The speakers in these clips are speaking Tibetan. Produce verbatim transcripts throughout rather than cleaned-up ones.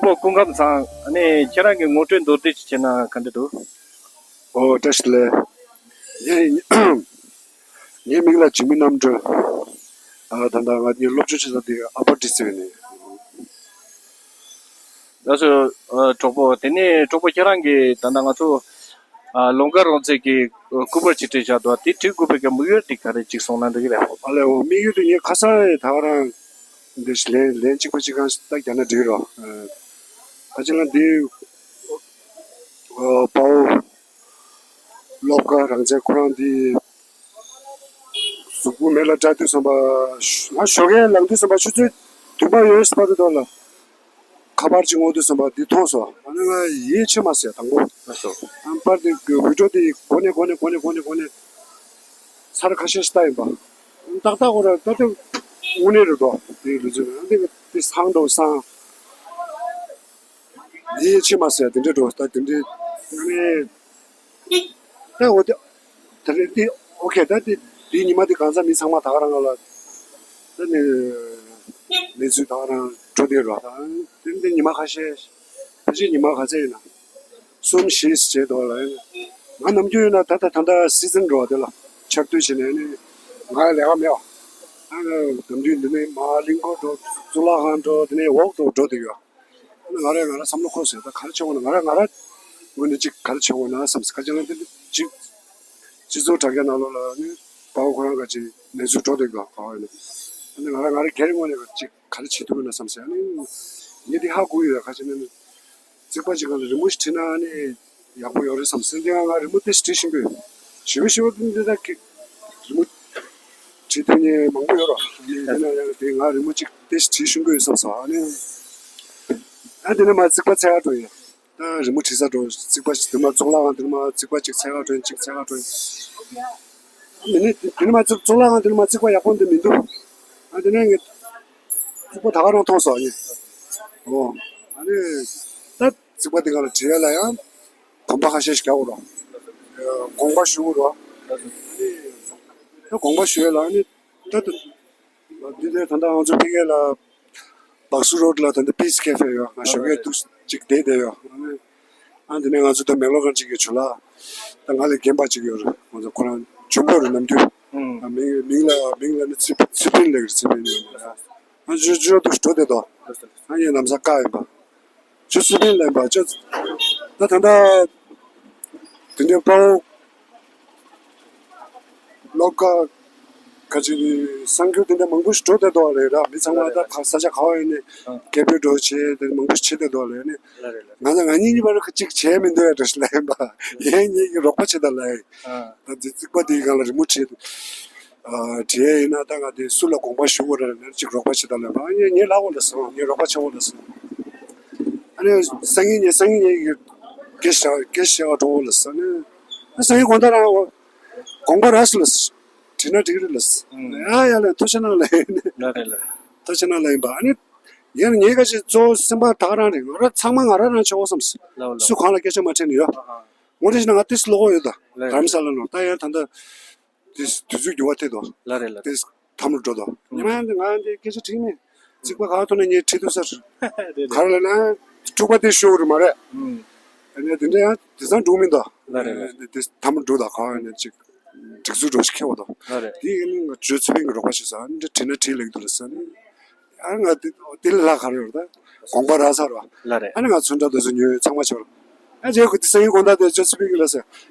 པོ་སྐུ་ཁམས་བཟང་། ཨ་ནི་ཁྱེད་རང་གི་ངོ་སྤྲོད་མདོར་བསྡུས་ཅིག་བྱས་ན་ག་འདྲ་འདུག? ཨོ་བཀྲ་ཤིས་བདེ་ལེགས། ངའི་ངའི་མིང་ལ་འཇིགས་མེད་རྣམ་གྲོལ། ཨ་ད་ལྟ་ང་གཉིས་སློབ་སྦྱོང་བྱེད་ས་དེ་ཨ་པར་ཌི་སི་ཊི་ཡིན། ལགས་སོ། ཨ་གྲོགས་པོ། དེ་ནས་གྲོགས་པོ་ཁྱེད་རང་གིས་ད་ལྟ་ང་ཚོ་ཨ་ལུང་དཀར་རོང་ཚད་ཀྱི་ཨ་སྐུ་པར་ཅིག་བྲིས་བཞག་འདུག། དེ་བྲིས་དགོས་པའི་གི་དམིགས་ཡུལ་དེ་ག་རེ་ཅིག་གསུངས་ན་འགྲིག་གི་རེད། ཨ་ལས་འོ་དམིགས་ཡུལ་དེ་ངས་ཁ་སང་ད་ག་རང་འདི་ལན་ལན་གཅིག་པ་གཅིག་གང་ཞིག་ད་རྒྱག་ན་འགྲིག་རོགས། ཨ་ཁ་ཅིག་ལ་འདི་ཨ་དཔའ་བོ་བློ་དགའ་རང་བཙན་ཁོ་རང་འདི་གཟུགས་པོ་མེ་ལ་བཀྲ་དུས་ཙམ་པ་ང་ཞོགས་ཀས་ལངས་དུས་ཙམ་པ་ཆུ་ཚོད་བདུན་པ་ཡོལ་སྤར་དུ་དོ་ལ། ཁ་པར་ཅིག་འོང་དུས་ཙམ་པ་འདི་མཐོང་སོང་། ཨ་ནི་ང་ཡིད་ཆེས་མ་ཟེར་དང་པོ། ཨ་སོ། ཨ་པར་དེ་གི་བི་ཌིའོ་དེ་གོ་ནས་གོ་ནས་གོ་ནས་གོ་ནས་གོ་ནས་ཚར་ཁ་ཤས་ཤིག་ལྟ་ཡིན་པ། ཏག་ཏག་འོ་ར་ད་དེ་དངོས་གནས་རེད་དོ། དེ་ལུས་རྩལ་ཨ་དེ་དེ་སང་འགྲོ་སང་ཡིད་ཆེས་མ་ཟེར་དེ་འདྲས་འགྲོ་ད་དེ་འདྲས་ཨ་ནི། ད་འོ་དེ། དེ་རེད་དེ། ཨོ་ཁེ། ད་དེ་དེའི་ཉི་མ་དེ་གང་ཟག་མི་ཚང་མ་ད་ག་རང་ལ་ད་ནི་གནས་ཚུལ་ད་ག་རང་འགྲོ་བསྡད་རོགས། ད་དེ་དེ་ཉི་མ་ཁ་ཤས་ཕལ་ཆེར་ཉི་མ་ག་ཚད་ཡིན་ན་གསུམ་བཞི་བྱས་འདུག་ལ། ང་ནམ་རྒྱུན་ཡིན་ན་ད་ལྟ་ད་ལྟ་སི་ཛིན་འགྲོ་བ་དེ་ལ་ཆར་དུས་བྱས་ནས་ནི་ང་ལས་ཀ་མེད་བ། ཨ་ནི་ནམ་རྒྱུན་འདི་ནས་མར་གླིང་སྐོར་འགྲོ། གཙུག་ལག་ཁང་འགྲོ། དེ་ནས་འོག་ཏུ་འགྲོ་བསྡད་ཡོད། ང་རང་ང་རང་བསམ་བློ་འཁོར་ཟེར། ད་ག་རེ་བྱེད་དགོས་ན། ང་རང་ང་རང་ངོས་ནས་ཅིག་ག་རེ་བྱེད་དགོས་ན་བསམ་ཟེར། ཁ་ཅིག་ལ་འདི་ཅིག་སྤྱི་ཚོགས་དྲ་རྒྱ་ནང་ལོགས་ལ་ནི་དཔའ་བོ་ཁོ་རང་ག་ཅིག་གནས་ཚུལ་འགྲོ་དེ་ག་ག་བ་ནི་ང་རང་ང་རང་སྒེར་ངོས་ནས་ཅིག་ག་རེ་བྱེད་ཐུབ་ན་བསམ་ཟེར། ཨ་ནི་ངས་འདི་ཧ་གོ་ཡོད། ཁ་ཅིག་ནི་རྩིག་པ་ཅིག་སྒང་ལ་རི་མོ་ཞིག་བྲིས་ན་ནི་ཡག་པོ་ཡོད་རེད་བསམ་ཟེར། འདི་ང་ང་རི་མོ་ཏོག་ཙམ་བྲིས་ཤེས་ཀྱི་ཡོད། ཞེ་པོ་ཞེ་པོ་འདི་ད་གི་རི་མོ་བྲིས་ཐུབ་མཁན་མང་པོ་ཡོད་ར། ཨ་ནི་འདི་ན་ཡང་དེ་ང་རི་མོ་གཅིག་ཏོག་ཙམ་བྲིས་ཤེས་ཀྱི་ཡོད་བསམ་སོང་། ཨ་ནི་ཨ་དེ་ནས་མར་རྩིག་པ་འཚོལ་ག་འགྲོ་ཡིན། ད་རི་མོ་བྲིས་ས་འགྲོ། རྩིག་པ་ཞིག་དེ་མར་གཙུག་ལག་ཁང་དེ་ནས་མར་རྩིག་པ་གཅིག་འཚོལ་ག་འགྲོ་ཡིན། གཅིག་འཚོལ་ག་འགྲོ་ཡིན། ཨ་ནི་དེ་ནས་མར་རྩིག་གཙུག་ལག་ཁང་དེ་ནས་མར་རྩིག་པ་ཡག་པོ་འདི་མི་འདུག། ཨ་དེ་ནས་ངས་རྩིག་པ་ད་ག་རང་མཐོང་སོང་། ཨ་ནི་ཨོ་ཨ་ནི་ད་རྩིག་པ་དེ་ག་ལ་བྲིས་ཡ་ལ་ཡང་གོམ་པ་ཁ་ཤས་ཤིག་རྒྱག་དགོས་རོགས། དགོངས་པ་ཞུ་དགོས་རོགས། ད་དགོངས་པ་ཞུ་ཡ་ལ་ཨ་ནི་ད་དུ་འདི་ནས་ད་ལྟ་ང་ཚོ་ཕ་གི་ལ་སྦག་སུ་རོ་ཌི་ལ་ད་ལྟ་པིས་ཁེ་ཧྥེ་ཡོད། ང་ཞོགས་ཀས་འདུག་ཅིག་བསྡད་བསྡད་ཡོད། ཨ་འདི་ནས་ང་ཚོ་ད་མེག་ལོ་ཀན་ཅིག་གི་ཇོ་ལགས་ད་ང་ལས་རྒན་པ་ཅིག་ཡོད་རེད། ང་ཚོ་ཁོ་རང་ཇོན་པོ་རེད། ནམ་རྒྱུན་ཨ་མིང་མིང་ལ་མིང་ལ་ནི་ཚི་ཚི་པིན་ལབ་ཀྱི་རེད། ཚི་པིན་ཡོད་ཨ་ཇོ་ཇོ་འདུག་འགྲོ་བསྡད་དོ། ཨ་ངས་ལམ་སང་བཀག་ཡིན་པ། ཇོ་ཚི་པིན་ལབ་ཡིན་པ། ཇོ་ད་ད་ད་དེ་འདྲའི་དཔའ་བོ་སློབ་ཁག་ག་ཅིག་གསར་འགྱུར་དེ་འདྲ་མང་པོ་ཞིག་འགྲོ་བསྡད་འདུག་རེད་ར། མི་ཚང་མ་ད་ག་ས་ཆ་ག་བ་ཡིན་ནའི་སྐད་འབོད་འགྲོ་བྱེད་དེ་མང་པོ་ཞིག་བྱེད་བསྡད་འདུག་རེད་ནི། ང་ཚོ་ང་གཉིས་གཉིས་བར་གཅིག་བྱས་མི་འདུག་ཡ་འདྲ་ཞིག་ལབ་ཡིན་པ། ཡིན་ངེད་ཀྱི་རོགས་པ་བྱེད་དང་ལབ་ཡིན། ད་འདི་རྩིག་པ་འདིའི་སྒང་ལ་རི་མོ་བྲིས་ཨ་བྲིས་ཡ་ཡིན་ན་ད་ང་དེ་སུ་ལ་དགོངས་པ་ཞུ་དགོས་རེད་ལབ་ན་གཅིག་རོགས་པ་བྱེད་དང་ལབ་ཡིན་པ། ངས་ངས་ལབ་དགོས་ལབ་སོང་། ངས་རོགས་པ་བྱེད་དགོས་ལབ་སོང་། ཨ་ནི་སང་ཉིན་ཉིན་སང་ཉིན་ཉིན་གྱི་སྐད་ཆ་སྐད་ཆ་བཤད་ག་འགྲོ་ལ་ཟེར་ནས། ཨ་སང་ཉིན་དགོང་དག་རང་དགོངས་པ་རག་སོང་ལ་ཟེར། བྲིས་ན་འགྲིག་རེད་ལ་ཟེར། ཡ་ཡ་ལ་ཐུགས་རྗེ་གནང་ལ་ཡིན། ལ་རེད་ལ་རེད། ཐུགས་རྗེ་གནང་ལ་ཡིན་པ། ཨ་ནི་ཡིན་ངས་ག་ཅིག་གཙོ་བོ་སེམས་པ་ད་ག་རང་རེད། ང་རང་ཚང་མ་ང་རང་རང་ཆོག་བསམ་ཟེར། ལ་ལ། སུ་གང་ལ་སྐད་ཆ་མ་དྲིས་ནས་ཡོད། ཨ་ཨ། ངོ་དེ་བཞིན་ང་ཏིས་ལོག་ཡོད་ད། ལ་རེད། རམ་ས་ལ་ནོ་ད་ཡང་ད་ལྟ། དེ་དུས་ཚོད་འགྱུར་བ་ཐེབས་དོ། ལ་རེད་ལ་རེད། དེ་དམ་རུ་འགྲོ་དོ། ཉི་མ་ཡང་དེ་ང་ཡང་དེ་སྐད་ཆ་དྲིས་མེད། རྩིག་པ་ག་ཐོག་ནས་ངས་ཁྲིད་ཐུབ་ས་རེད། རེད་རེད། ག་རེ་ལབ་ན་དཀྲུག་པ་དེ་ཤོར་རེད་མ་རེད། ཨུམ། ཨ་ནི་དེ་འདྲ་ཡང་དེ་ཚང་འགྲོ་མི་འདུག། ལ་རེད་ལ་རེད། དེ་དེ་དམ་རུ་འགྲོ་དང་ག་ཡང་ནས་ཅིག་སྒྲིག་འཛུགས་འགྲོ་ཞིག་ཁེལ་བ་དང་། ལ་རེད། དེ་ཡིན་ན་ང་ཇོ་ཚེ་རིང་གི་རོགས་པ་བྱེད་ས་ཨ་ནི་འདྲ་དྲིས་ན་དྲིས་ལེགས་འདུག་ལ་ས་ནི། ཨ་ང་དེ་དེ་ལ་ལྷག་ག་རེ་ཡོད་རེད་ད། དགོངས་པ་རག་ས་རོ། ལ་རེད། ཨ་ནི་ང་ཚོན་ཁྲ་དེ་ཚོ་ཉོས་ཚང་མ་བྱོས་རོ། ཨ་རྗེས་ཁོ་དེ་སང་ཉིན་དགོང་དག་དེ་ཅོ་ཚི་པིག་ལ་ཟེར།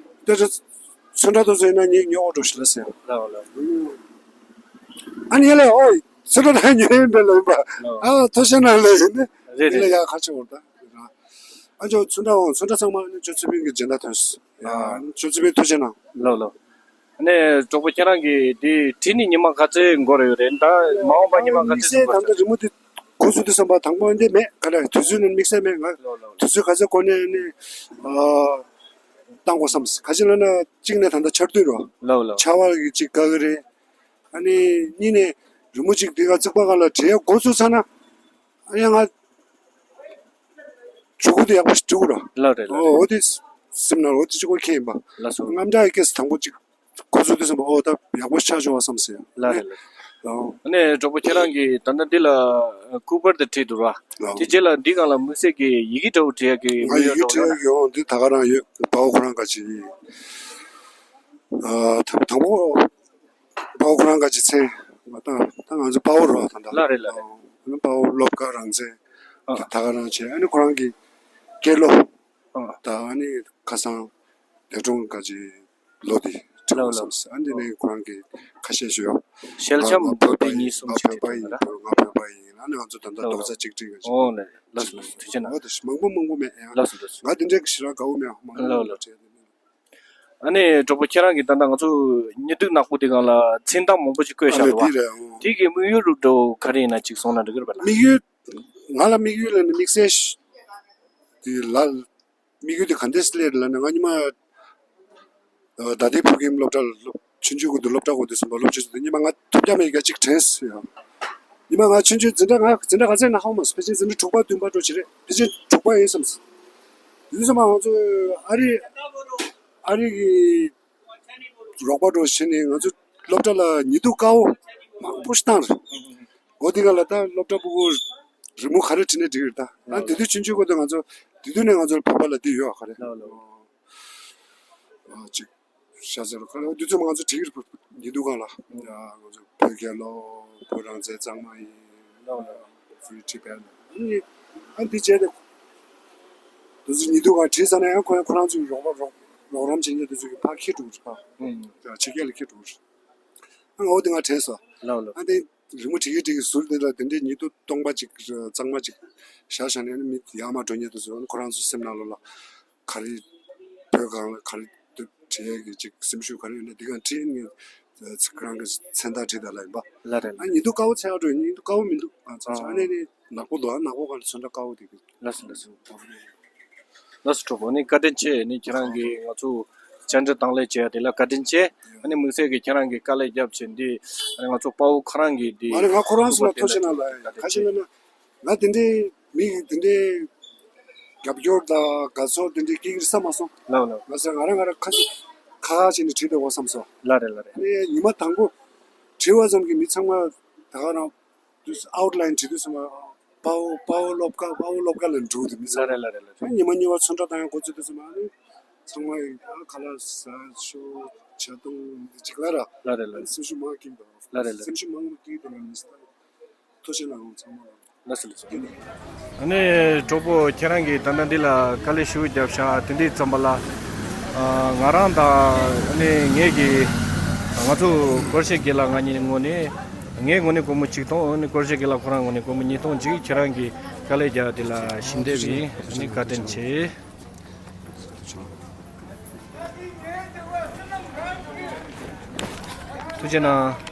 དེ་ཚོ་ཚོན་ཁྲ་དེ་ཚོ་ཡིན་ན་ངས་ཉོ་འོ་འགྲོ་ཞིག་ལ་ཟེར། ལ་ལ། ཨ་ནི་ཡ་ལ་ཨོ་ཚོན་ཁྲ་ད་ཉོས་ཡིན་པས་ལ་ཡིན་པ། ཨ་ཐོ་ཤ་ན་ལ་ཡིན་ནི། རེད་རེད། ཡ་ཁ་ཆེ་འོ་ད། ཨ་ཅོ་ཚོན་ཁྲ་འོ་ཚོན་ཁྲ་ཚང་མ་ཨ་ནི་ཅོ་ཚི་པིག་གི་སྦྱིན་བདག་ཐོན་སོང་། ཡ་ཅོ་ཚི་པིག་ཐུགས་རྗེ་གནང་། ལ་ལ། ནས་གྲོགས་པོ་ཁྱེད་རང་གིས་དེ་བྲིས་ནས་ཉི་མ་ག་ཚོད་འགོར་ཡོད་རེད། ད་མ་འོངས་པ་ཉི་མ་ག་ཚོད་དམིགས་བསལ་ད་ལྟ་རི་མོ་དེ་འགོ་བཙུགས་དུས་ཙམ་པ་དང་པོ་འདི་མེད་ག་ལ་དུས་ཚོད་ནི་དམིགས་བསལ་མེད། ང་ལོ་ལོ། དུས་ཚོད་ག་ཚོད་འགོར་ནས་ནི་ཨ་བཏང་དགོས་བསམ། ག་ཅི་ལབ་ན་གཅིག་ནས་ད་ལྟ་ཆར་དུས་རོ། ལོ་ལོ། ཆར་པ་གི་གཅིག་དཀའ་གི་རེད། ཨ་ནི་གཉིས་ནས་རི་མོ་གཅིག་འདི་ག་རྩིག་པ་སྒང་ལ་བྲིས་ཡ་འགོ་བཙུགས་ཚར་ན་ཨ་ཡ་ང་ཇུ་གུ་དེ་ཡག་པོ་ཞིག་འགྲིག་གི་རོ། ལ་རེད་ལ་རེད། ཨོ་འོ་དེ་སེམས་ནང་འོ་དེ་གཅིག་པོ་ཁྱེད་ཡིན་པ། ལ་སོ། རྔམ་དྲག་གི་སྐད་དང་པོ་གཅིག་འགོ་བཙུགས་དུས་ཙམ་པ་ཨོ་ད་ཡག་པོ་ཆགས་བྱུང་བ་བསམ་ཟེར། ལ་རེད་ལ་རེད། ཨ་ནི་གྲོགས་པོ་ཁྱེད་རང་གིས་ད་ལྟ་འདི་ལ་སྐུ་པར་དེ་བྲིས་འདུག་ར། དེ་རྗེས་ལ་འདི་སྒང་ལ་དམིགས་བསལ་གྱི་ཡི་གེ་འདྲ་བོ་བྲིས་ཡག་གི་དམིགས་ཡུལ་འདྲ་བོ་ཡོད་ན། ཡོང་འདི་ད་ག་རང་ཡོད། དཔའ་བོ་ཁོ་རང་ག་ཅི་ཡིན། ཨ་དང་དང་པོ་དཔའ་བོ་ཁོ་རང་ག་ཅི་མཚན་ང་ད་ད་ང་ཚོ་དཔའ་བོ་རོ་ད་ད་ལ་རེད་ལ་རེད། ཨ་དཔའ་བོ་སློབ་དཀར་རང་བཙན་ཨ་ད་ག་རང་བྱས། ཨ་ནི་ཁོ་རང་གི་སྐྱེས་ལོ་ཨ་ད་ཨ་ནི་ཁ་སང་འདས་གྲོངས་ག་ཅི་ལོ་དེ་ཁྲི་ལོ་ལོ་བསམ་སྲིད། ཨ་འདི་ནས་ཁོ་རང་གིས་ཁ་ཤས་ཤོད་ཡོད། ཞལ་ཆམ་ང་བོད་པ་པའི་ཡིན། གཉིས་གསུམ་ང་ཅིག་བོད་པ་ཡིན། ང་བོད་པ་ཡིན། ཨ་ནི་ང་ཚོ་ད་ལྟ་ལོ་རྡོག་རྩ་གཅིག་སྒྲིལ་ག་ཅིག་ཨོ་ནས་ལགས་སོ་ལགས་སོ། ཐུགས་རྗེ་གནང་། ང་དེ་མང་པོ་མང་པོ་མེད་ཡང་ལགས་སོ་ལགས་སོ། ང་དེ་འདྲའི་ཞེ་དྲག་དགའ་བོ་མེད། མང་པོ་ལོ་ལོ་ལ་བྲལ་དེ་ནི། ཨ་ནི་གྲོགས་པོ་ཁྱེད་རང་གིས་ད་ལྟ་ང་ཚོ་ཉི་གདུགས་ནག་པོ་དེ་སྒང་ལ་མཚན་རྟགས་མང་པོ་ཅིག་བཀོད་ཨ་བཞག་ནི་འདུག་དེ་བ། རེད། ཨོ་དེ་གི་དམིགས་ཡུལ་འདྲ་བོ་ག་རེ་ཡིན་ན་ཅིག་གསུངས་ན་འགྲིག་གི་རེད་པ་ལགས། དམིགས་ཡུལ། ང་ལ་དམིགས་ཡུལ་ལ་ནི་དམིགས་བསལ་ཞིག་དེ་ལ་དམིགས་ཡུལ་དེ་ག་འདྲས་སླེབས་ལབ་ན། ང་ཉི་མ་ཨ་ད་ལྟའི་ཕུག་གི་སློབ་གྲྭ་ལ་སློབ་ཆུང་ཆུང་གི་དུས་སློབ་གྲྭ་གོ་དུས་སུ་མ་སློབ་ཆུང་ཆུང་དུས་ཉི་མ་ང་ཐུབ་རྒྱ་མེད་ཀྱི་གཅིག་དྲན་སོང་ཡང་། ཉི་མ་ང་ཆུང་ཆུང་འཛིན་གྲྭ་ང་འཛིན་གྲྭ་ག་ཚད་ན་ཧ་གོ་མ་སོང་། ཕལ་ཆེར་འཛིན་གྲྭ་དྲུག་པ་བདུན་པ་འགྲོ་ཅི་རེད། ཕལ་ཆེར་དྲུག་པ་ཡིན་བསམ་སོང་། དུས་སུ་མ་ང་ཚོ་ཨ་རི་ཨ་རི་གི་རོགས་པ་འགྲོ་བྱས་ནས་ང་ཚོ་སློབ་གྲྭ་ལ་ཉི་གདུགས་དཀར་པོ་མང་པོ་ཞིག་བཏང་རེད། འོ་དེ་ག་ལ་ད་སློབ་གྲྭ་ཕྲུ་གུ་རི་མོ་ག་རེ་བྲིས་ན་འགྲིག་རེད། ད་ང་དེ་དུས་ཆུང་ཆུང་གོ་དུས་ང་ཚོ་དེ་དུས་ནས་ང་ཚོ་བོད་པ་ལ་དེ་ཡོད་ཨ་ག་རེ། ལགས་ལགས། ཨ་ཅིག་ཤ་ཚ་རུ་ག་རེ་དུས་ཚོད་མ་ང་ཚོ་བྲིས་ཀྱི་རེད། ཉི་གདུགས་སྒང་ལ་ང་ཚོ་བོད་རྒྱལ་ལོ། བོད་རང་བཙན་གཙང་མ་ཡིན། ལགས་ལགས། Free Tibet ཨ་ནི་ཨ་འདི་བྱས་ཏེ་དུས་ཚོད་ཉི་གདུགས་སྒང་བྲིས་ཚར་ན་ཡང་ཁོ་ཁོ་རང་ཚོའི་རོགས་པ་རོགས་རོགས་རམ་བྱེད་མཁན་དེ་ཚོ་གི་ཕར་འཁྱེར་འགྲོ་གི་རེད་པ། ཕྱི་རྒྱལ་ལ་འཁྱེར་འགྲོ་གི་རེད། ཨ་འོ་དེ་ང་དྲན་སོང་། ལགས་ལགས། ཨ་དེ་རི་མོ་བྲིས་ཀྱི་བྲིས་ཀྱི་ཟུར་དེ་ལ་དེ་འདྲའི་ཉི་གདུགས་སྟོང་པ་ཅིག་གཙང་མ་ཅིག་བཞག་བཞག་ནས་ཨ་ནི་མི་ཡར་མར་འགྲོ་མཁན་དེ་ཚོ་ཨ་ནི་ཁོ་རང་ཚོའི་སེམས་ནང་ལོགས་ལ་ག་རེ་བོད་སྒང་ལ་ག་རེ་བྲིས་ཡས་ཀྱི་ཅིག་སེམས་ཤུགས་ག་རེ་ཡོད་ན་འདི་ག་བྲིས་ནས་ཁོ་རང་གི་མཚན་རྟགས་བྲིས་དང་ལབ་ཡིན་པ། ལགས་རེད། ཨ་ཉི་གདུགས་དཀར་པོ་ཚད་ཡག་འགྲོ་ཡིན། ཉི་གདུགས་དཀར་པོ་མི་འདུག་ཨ་ཚ་ཚ་ཨ་ནི་ནི་ནག་པོ་འདུག་ཨ་ནག་པོ་ག་ལ་ཚོན་ཁྲ་དཀར་པོ་དེ་གི། ལགས་སོ་ལགས་སོ། ལགས་སོ་གྲོགས་པོ། ཨ་ནི་བཀའ་དྲིན་ཆེ། ཨ་ནི་ཁྱེད་རང་གིས་ང་ཚོ་བཅར་འདྲི་དང་ལེན་བྱས་ཡ་དེ་ལ་བཀའ་དྲིན་ཆེ། ཨ་ནི་དམིགས་བསལ་གྱིས་ཁྱེད་རང་གིས་དཀའ་ལས་བརྒྱབ་བྱས་འདི་ཨ་ནི་ང་ཚོ་དཔའ་བོ་ཁོ་རང་གིས་འདི་ཨ་ནི་ང་ཁོ་རང་ཚོ་ལ་ཐུགས་རྗེ་གནང་ལ་ཁ་ཤས་ལ་ན་ང་དེ་འདྲའི་མི་གི་དེ་འདྲའི་རྒྱབ་སྐྱོར་དང་དགའ་ཚོར་དེ་འདྲའི་སྐྱེ་གི་རེད་བསམ་མ་སོང་། ལགས་ལགས། ང་ཚོ་ང་རང་ང་རང་ཁ་ཤས་ཁ་ཁ་བྱས་ནས་བྲིས་འདུག་བསམ་སོང་། ལགས་རེད་ལགས་རེད། ཨ་ནི་ཉི་མ་དང་པོ་བྲིས་པ་ཙམ་གྱིས་མི་ཚང་མ་ད་ག་རང་དུས་ཨའུ་ཊི་ལའིན་བྲིས་དུས་ཙམ་པ་པའོ་པའོ་སློབ་དཀར་པའོ་སློབ་དཀར་ལ་འགྲོ་དུས་མི་ཚང་མ། ལགས་རེད་ལགས་རེད་ལགས་རེད། ཉི་མ་གཉིས་པ་ཚོན་ཁྲ་བཏང་ཡང་འགོ་ཚུགས་དུས་ཙམ་པ་ཨ་ནི་ཚང་མ་ཡིས་ཨ་ཁ་ལག་ཟ་ཤོག་ཇ་འཐུང་འདི་གཅིག་ལ་ར། ལགས་རེད་ལགས་རེད། སེམས་ཤུགས་མང་སྐྱེས་འདུག་ལགས་རེད་ལགས་རེད། སེམས་ཤུགས་མང་པོ་སྐྱེས་འདུག་ལ་མི་སྟ། ཐུགས་རྗེ་གནང་ཚང་མ་ལ། ལགས་སོ་ལགས་སོ། ཨ་ནི་གྲོགས་པོ་ཁྱེད་རང་གིས་ད་ལྟ་འདི་ལ་དཀའ་ལས་ཞེ་པོ་བརྒྱབ་ཤག་དེ་འདྲའི་ཙམ་པ་ལ། ཨ་ང་རང་དང་ཨ་ནི་ངེད་ཀྱི་ང་ཚོ་སྐོར་ཤས་དགེ་ལགས་ང་གཉིས་ངོས་ནས་ངའི་ངོས་ནས་སྒོར་མོ་གཅིག་སྟོང་། ཨ་ནི་སྐོར་ཤས་དགེ་ལགས་ཁོ་རང་ངོས་ནས་སྒོར་མོ་ཉིས་སྟོང་ཅིག་ཁྱེད་རང་གིས་དཀའ་ལས་བརྒྱབ་དེ་ལ་ཞབས་འདེགས་ཡིན། ཨ་ནི་བཀའ་དྲིན་ཆེ། ཐུགས་རྗེ་གནང་།